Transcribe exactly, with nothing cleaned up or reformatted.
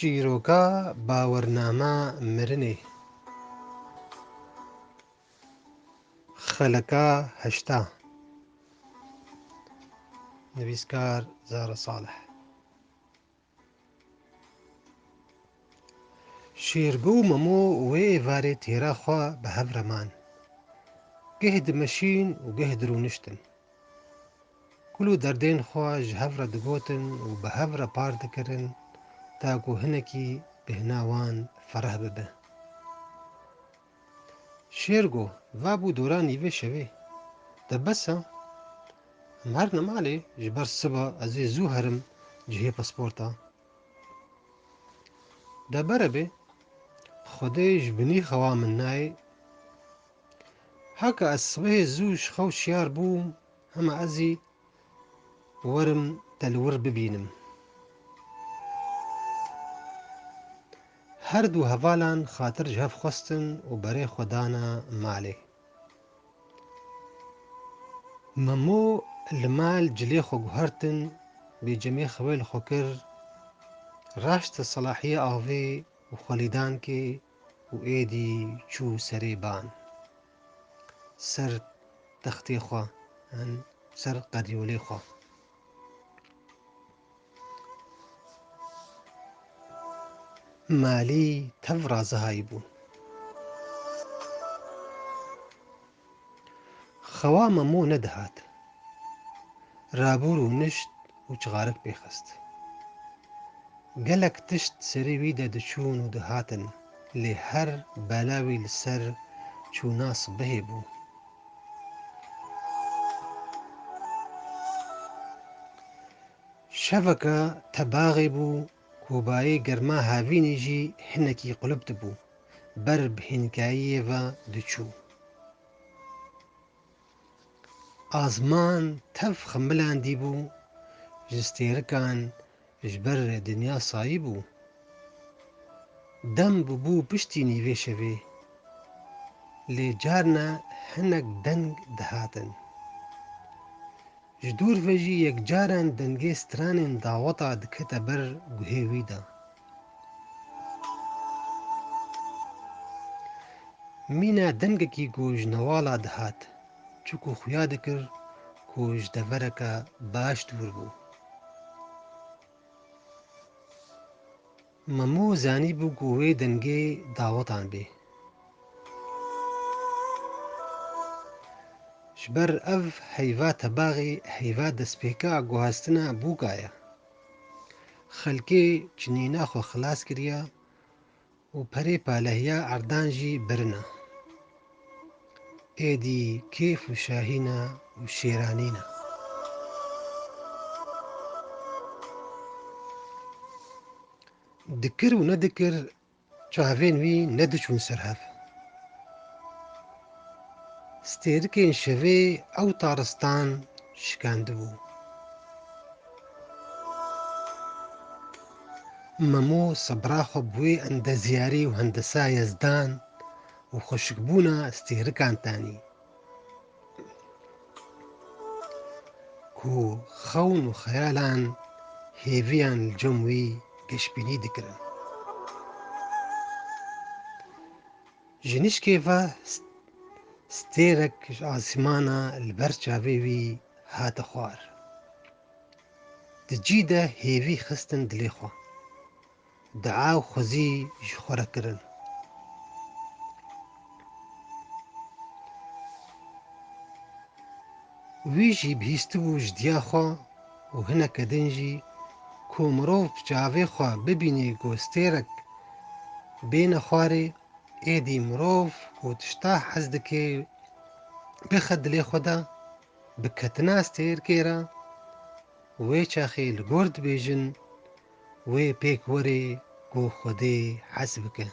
Çîroka bawernama mirinê. Xeleka heşta. Nivîskar Zara Salih. Şêrgo û Memo wê êvarê têra xwe bi hev re man. Geh dimeşîn û geh dirûniştin. Kul û derdên xwe ji hev re digotin û bi hev re par dikirin, ta ku hinekî bêhna wan fereh bibe. Şêr got, va bû dora nîvê şevê. De bes e. Em herine malê, ji ber siba ez ê zû herim cihê pasporta. De bere bê, Xwedê ji binî xewa min nayê. Heke ez sibehê zû ji xew şiyar bûm, hema ez ê werim te li wir bibînim. Her du hevalan xatir ji hev xwestin û berê xwe dane malê. Memo li mal cilê xwe guhertin, bêcemê xewê li xwe kir, raşte selahiyê avê û xwelîdankê û êdî çû serê ban, ser textê xwe, yan ser qeryolê xwe. Malî tev razihayî bû. Xewa Memo nedihat. Rabû rûnişt û çixarik pêxist. Gelek tişt serê wî de diçûn û dihatin, lê her bela wî li ser çûna sibehê bû. Şeveke tebaxê bû, kobayê germa havînê jî hinekî qulip dibû, ber bi hînkayiyê ve diçû. Azman tev ximilandî bû, ji stêrikan ji ber dinya sayî bû. Dem bûbû piştî nîvê şevê, lê carna hinek deng dihatin. Ji dûr ve jî yekcaran dengê stranên daweta dikete ber guhê wî de. Mîna dengekî ku ji newala dihat, çiku xuya dikir ku ji devereke baş dûr bû. Memo zanîbû ku wê dengê dawetan bê. Ji ber ev heyva tebaxê heyva destpêka guhastina bûka ye. Xelkê cinîna xwe xilas kiriye û perê palehiya erdan jî birine. Êdî kêf û şahîne û şêranîne. Dikir û nedikir çavên wî nediçûn ser hev. Stêrikên şevê ew taristan şikandibû. Memo sebra xwe bi wê endezyarî û hendesa yezdan û xweşikbûna stêrikan tanî, ku xewn û xeyalan hêviyan li cem wî geşbînî dikirin. Ji nişkê ve st-, stêrek ji asîmana li ber çavê wî hate xwar. Di cî de hêvî xistin dilê xwe. Dua û xwezî ji xwe re kirin. Wî jî bihîstibû ji diya xwe û hineke din jî ku mirov bi çavê xwe bibînê ku stêrek bêne xwarê, êdî mirov ku tişta hez dike bixe dilê xwe de, bi ketina stêrkê re, wê çaxê li gor dibêjin, wê pêk werê ku Xwedê hez bike.